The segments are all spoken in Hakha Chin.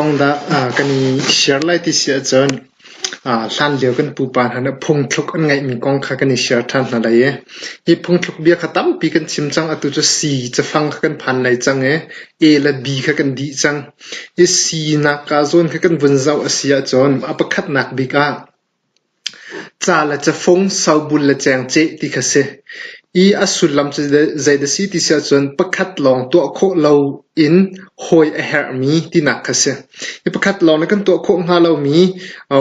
kong dah kan i share lai ti si ahcun hlanlio kan pupa hna nih phungthluk an ngeihmi kong kha kan i share ṭhan hna lai i hi phungthluk bia kha tampi kan chim cang. Atu cu C cafang kha kan phan lai cang i A le B kha kan dih cang. Hi C nak kaa zawn kha kan vun zoh a si ahcun a pakhatnak bik ah Ca le cafung, sobul le cengceh ti kha si. I a sullam cu zeidah si ti si ahcun pakhat lawng tuah khawh loin hawi a herhmi tinak kha si. Hi pakhat lawng nih kan tuah khawh hnga lomi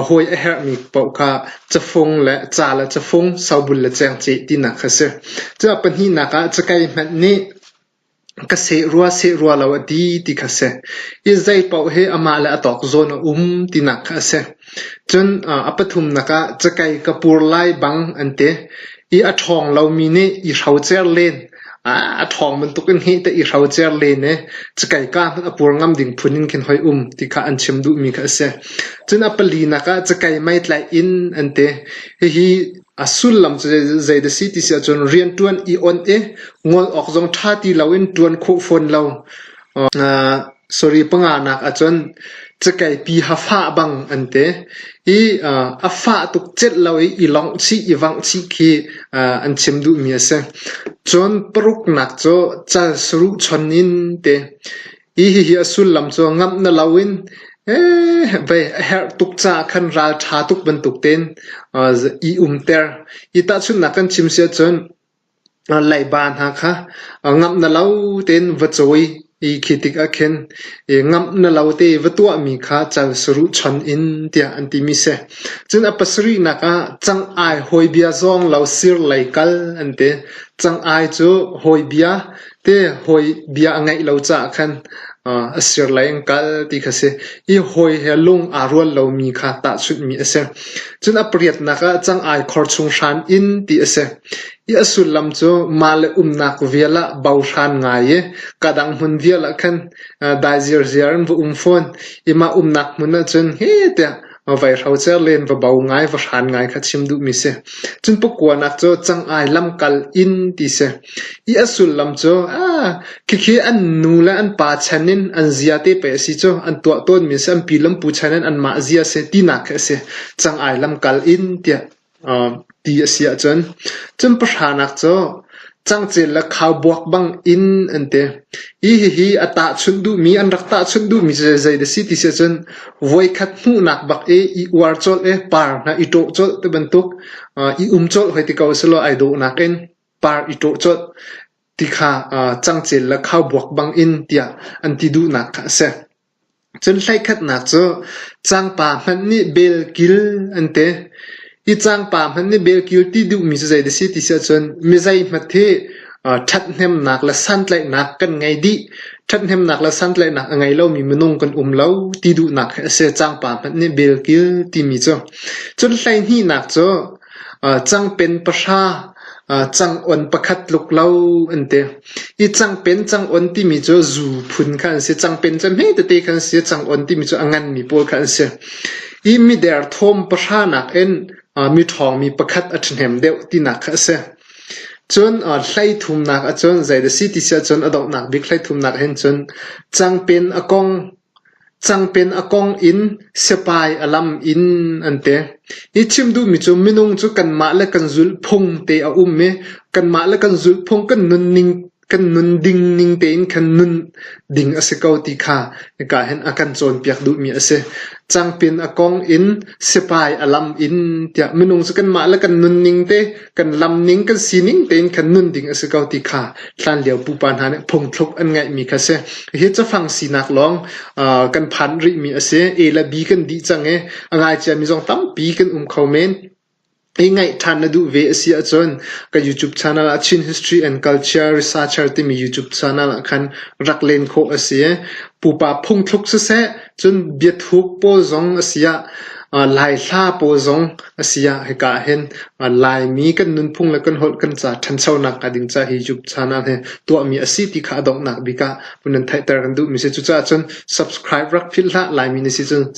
hawi a herhmi paoh kha cafung le ca le cafung, sobul le cengceh tinak kha si. Cuah pahnihnak ah cakei hmanh nih Ka seh rua seh rua lo a ti ti kha si. I zei paoh hi amah le a tawk zawn a um tinak kha a si. Cun a pathumnak ah cakei ka pur lai bang an ti. I a ṭhawng lomi nih i hrocer len. A ṭhawng bantukin heh te i hrocer len i cakei ka hmanh a pur ngam ding phun in khin hoi um ti kha an chim duhmi kha a si. Cun a palinak ah cakei meitlaih in an ti. Hihi A sullam cu zei dah si ti si ahcun rianṭuan i onh i ngol awk zong ṭha ti loin ṭuan khawh fawn lo. Uh, sorry, panganak ahcun cakei pi ha fah bang an ti. I uh, a fah tuk celh lo i i longh chih, i vangh chih khi uh, an chim duhmi a si. Cun paruknak cu cal saruh chon in ti. Hi hihi a sullam cu ngamh na lo in vei a herh tuk caah khan ralṭha tuk bantuk tein i umter. Hi tahchunhnak kan chim si ahcun leiba hna kha ngamh na lo tein va cawi i khi tikah khin ngamh na lo te va tuahmi kha cal saruh chon in tiah an timi si. Cun a pasarihnak ah cang-ai hawi bia zawng lo sir lei kal an ti. Cang-ai cu hawi bia Te hawi bia a ngaih lo caah khan a sirlei an kal ti kha si. I hawi he lung aa rual lomi kha tahchunhmi a si. Cun a pariatnak ah cang-ai khor chung hran in ti a si. I a sullam cu mah le umnak vial ah bo hran ngai i ka dang hmun vial ah khan dai zirziar in va um fawn. I mah umnak hmun ahcun he tiah vai hrocer len va bo ngai va hran ngai kha chim duhmi si. Cun pakuanak cu cang-ai lamkal in ti si. I a sullam cu ah khikhi an nu le an pa chan in an zia te pei a si cu an tuah tawnmi a si an pi le an pu chan in anmah zia a si tinak khi a si. Cang-ai lamkal in tiah ti a si ahcun cun pahranak cu cangcel le khaubuak bang in an ti. Hi hihi a tahchunh duhmi an rak tahchunh duhmi cu zei dah si ti si ahcun voikhat hmuhnak bak i i uar colh i par hna i ṭawh colh ti bantuk i um colh hoi ti ko selaw ai dawhnak in par i ṭawh colh ti kha cangcel le khaubuak bang in tiah an ti duhnak kha a si. Cun hleikhatnak cu cangpa hmanh nih belkil an ti. Hi cangpa hmanh nih belkil ti duhmi cu zei dah si ti si ahcun mi zeihmat hi ṭhathnemnak le santlaihnak kan ngei dih. Ṭhathnemnak le santlaihnak a ngei lomi minung kan um lo ti duhnak hi a si. Cangpa hmanh nih belkil timi cu. Cun hleihnihnak cu Cangpen pahra, cangon pakhat tluk lo an ti. Hi cangpen, cangon timi cu zu phun kha an si. Cangpen cu hme tete kha an si. Cangon timi cu a nganmi pawl kha an si. Hi miderthawm pahra nakin miṭhawngmi pakhat a ṭhahnem deuh tinak kha a si. Cun hleithumnak ahcun zeidah si ti si ahcun a donghnak bik hleithumnak hin cun cangpen a kong Cangpen a kong in siapai a lam in an ti. Hi chim duhmi cu minung cu kanmah le kan zulhphung te a um i kanmah le kan zulhphung kan nunning kan nun ding ning tein khan nun ding a si ko ti kha hika hin a kan cawnpiak duhmi a si. Cangpin a kong in sipai a lam in tiah minung cu kanmah le kan nunning te kan lam ning kan sining tein khan nun ding a si ko ti kha hlanlio pupa hna nih phungthluk an ngeihmi kha si. Hi cafang sinak lawng uh, kan phan rihmi a si. A le B kan dih cang i a ngaicia mi zong tampi kan um kho men. I ngaih ṭhan na duh ve a si ahcun ka YouTube channel ah Chin History and Culture Researcher timi YouTube channel ah khan rak len khawh a si. Pupa phungthluk siseh, cun biathuk pawl zong a si ah, Lai hla pawl zong a si ah hika ah hin Laimi kan nunphung le kan holh kan ca ṭhanchonak hnga ding ca hi YouTube channel hi tuahmi a si ti kha a donghnak bik ah vun in theihter kan duhmi si. Cucaah cun subscribe rak philh hlah Laimi na si cun.